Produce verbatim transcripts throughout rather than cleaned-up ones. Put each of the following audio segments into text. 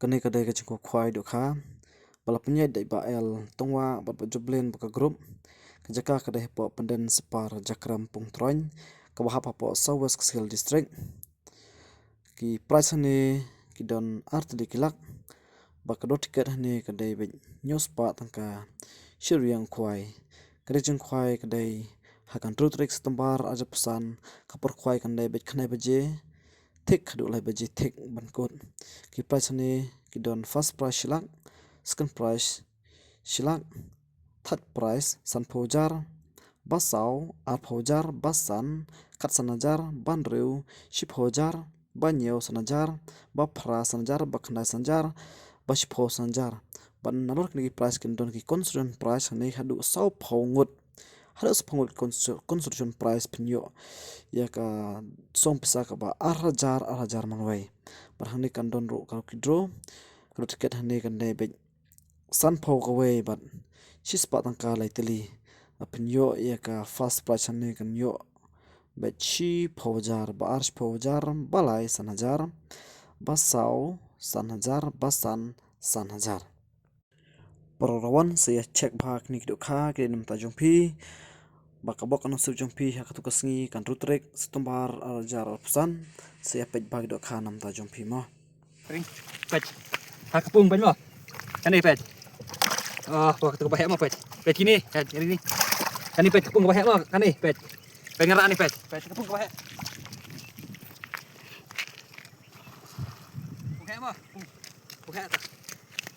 Kane ka dei ka jingkhawai dohkha ba la pynïaid da i Bah L Tongwah bad Bah Jublin bad ka group. Ka jaka ka dei hapoh Pyndenspar Jakrem Pungtroiñ, kaba hap hapoh South West Khasi Hills District. Ki prize hangne ki don ar tylli ki lak, bad ka dor tiket hangne ka dei beit hynñiew spah tyngka shi ryngwiang khawai. Ka dei jingkhawai ka dei ha ka hynriew tarik September arhajar arphew san, ka por khawai kan dei beit khyndai baje thik haduh lai baje thik ban kut. Ki prize hangne ki don first prize shi lak, second prize shi lak, third prize sanphew hajar, ba saw arphew hajar, ba san khatsan hajar, ba hynriew shiphew hajar, ba hynñiew san hajar, ba phra san hajar, ba khyndai san hajar, ba shiphew san hajar. Bad nalor kine ki prize kin don ki consolation prize hangne haduh sawphew ngut. Haduh sawphew ngut ki conso-, consolation prize phin ïoh ïa ka song pisa kaba ar hajar, ar hajar marwei. Bad hangne kan don ruh ka lucky draw. Ka dor tiket hangne kan dei beit sanphew kawei bad shi spah tyngka lai tylli. Bad phin ïoh ïa ka first prize hangne kan ïoh beit shiphew hajar, ba ar shiphew hajar, ba lai san hajar, ba saw san hajar, ba san san hajar. Para rawan sa ïa check bha kine ki dohkha ki dei na bynta jong phi. Ba ka bok ka nongsiewsih jong phi ha katu ka sngi ka hynriew tarik September arhajar arphew san. Sa ïa peit bha ki dohkha na bynta jong phi mo. Ring. Peit. Ha ka pung peit mo. Kane peit. Oh, ba katu ka ba heh mo peit. Peit kine, peit kine. Kane peit ka pung ka ba heh mo, kane peit. Peit ngarah ne peit. Peit ka pung ka ba heh. Pung heh mo. Pung. Pung heh ta.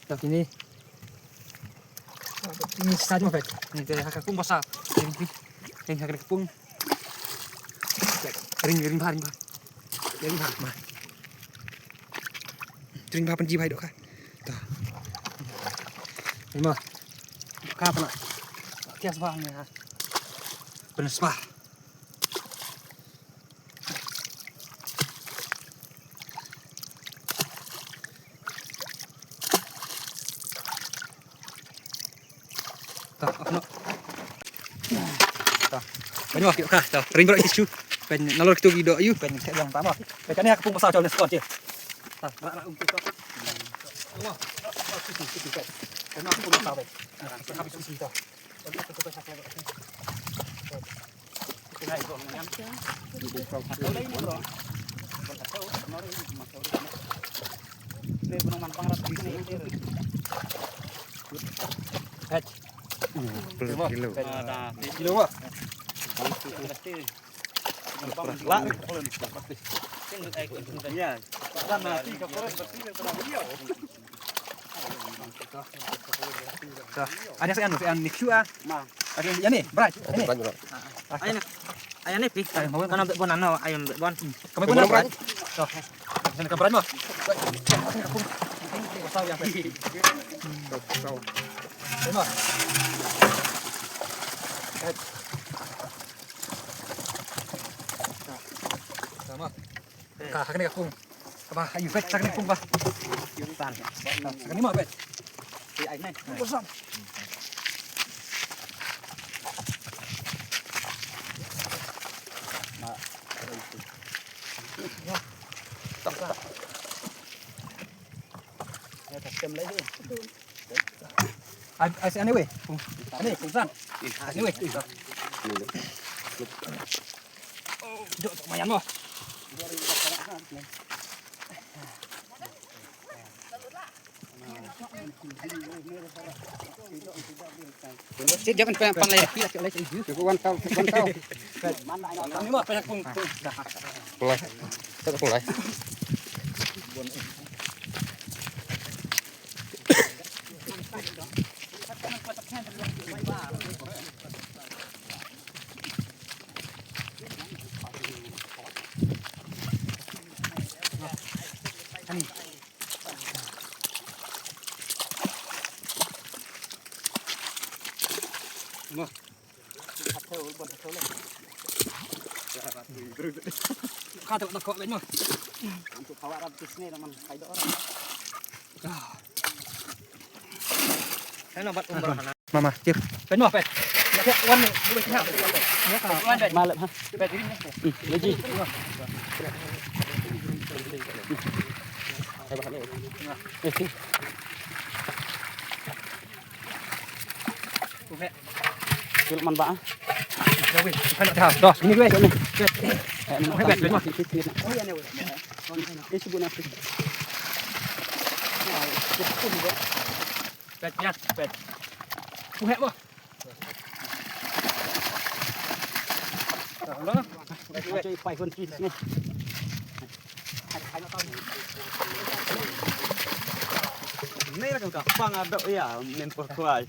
Ta kine. Ini sa mo peit. Ni te ha ka pung ba sa. Ring, ring. Ring ha ka pung. Ring, ring bha, ring bha. Ring bha, bha. Ring bha pynji bha dohkha. Ta. Ni mo. Dohkha pynah. Kias bha ni ha. Pynspah. Ta, ano. Ta. Banyo ki ka, ta. Ring bro itu. Pen nalor kitu ki doh yu, pen kek yang tama. Pen kane aku pung pasal jauh ni skot je. Ta, rak rak untuk tu. Tama. Kena aku pung pasal. Habis sisi tu. Ada sa anu, sa anu ni Q A. Ada yang ni, bright. Ini. Bright, bright. Ayan, ayan ni pi. Ayan, mau. Kana be bon ano, ayan be bon. Kami pun bright. Sana ka bright mo. Pasal ya. Pasal. Ano? Sama. Ka, ha kane ka pung. Kaba, ayu, peit, ha kane ka pung ba. San. Ha kane ma, peit. Ai, ai, nai. Pung ba san. Ai, ai, anyway. Pung. Anyway, pung san. Anyway. Jok, jok, mayan mo. Sit, jangan pang, pang lai, pila, pila, pila. Jok, wan tau, wan tau. Ni mo, pang pung. Pung lai. Satu pung lai. Mama, cheers. Peit mo, peit. Wan ni, buat ni. Wan, peit. Malap, ha? Peit, ini. Hmm, lagi. Eh, eh. Kil man ba. Dos, ini gue, ini. Eh, ini. Oh, iya, ini. Eh, sebut nanti. Pet, ya, pet. Kuhek, boh. Cuy, five one three sini. Ni lah ka pang ada ya, main perkuai.